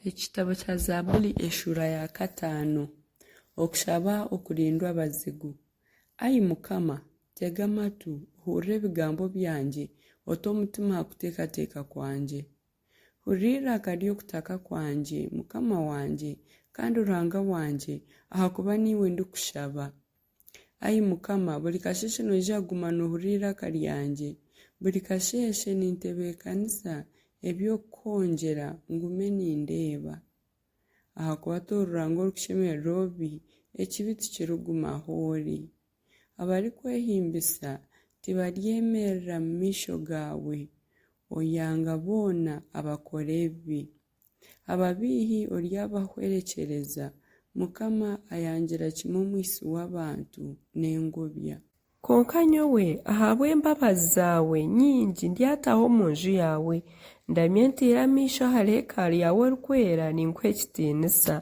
Ekitabo kya Zaaburi eshuura ya kataano. Okushaba okurindwa abazigu. Ai Mukama, tega amatu, ohurire ebigambo byangye, ote omutima aha kuteekateeka kwangye. Hurira eiraka ry'okutaka kwangye, Mukama wangye, kandi Ruhanga wangye, ahakuba niiwe ndikushaba. Ai Mukama, buri kasheeshe noija kuguma noohurira eiraka ryangye. Buri kasheeshe nintebeekanisa eby'okukuhongyera ngume nindeeba. Ahakuba tori Ruhanga orikushemerera obubi, ekibi tikiriguma ahu ori. Abarikwehimbisa tibaryemerera mu maisho gaawe, oyanga boona abakora ebibi. Ababeihi oryabahwerekyereza, Mukama ayangira kimwe omwitsi w'abantu n'engobya. Kwonka nyowe ahabw'embabazi zaawe nyingi ndyataaha omu nju yaawe, ndamye ntaire amaisho ahari hekalu yaawe erikwera ninkuha ekitiinisa.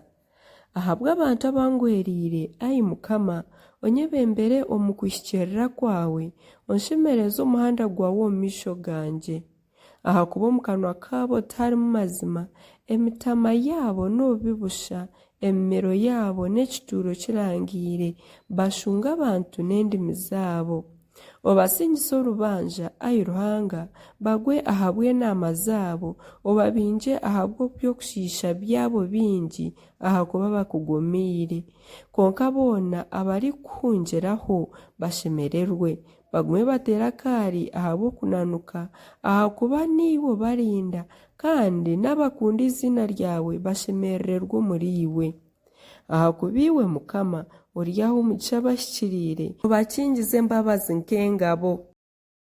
Ahabw'abantu abangwereire, ai Mukama, onyebembere omu kuhikiirira kwawe, onshemereze omuhanda gwawe omu maisho gangye. Ahakuba omu kanwa kaabo tiharimu mazima, emitama yaabo n'obubi busha, emimiro yaabo n'ekituuro kirangiire, bashunga abantu n'endimi zaabo. Obasingise orubanja, ai Ruhanga, bagwe ahabw'enaama zaabo, obabingye ahabw'eby'okushiisha byabo bingi, ahakuba bakugomeire. Kwonka boona abarikukuhungiraho bashemererwe, Bagume bateere akaari ahabw'okunanuka, ahakuba niiwe obarinda, kandi n'abakunda eiziina ryawe bashemerererwa omuriiwe. Ahakuba iwe Mukama, oryaha omugisha abahikiriire, obakingize embabazi nk'engabo.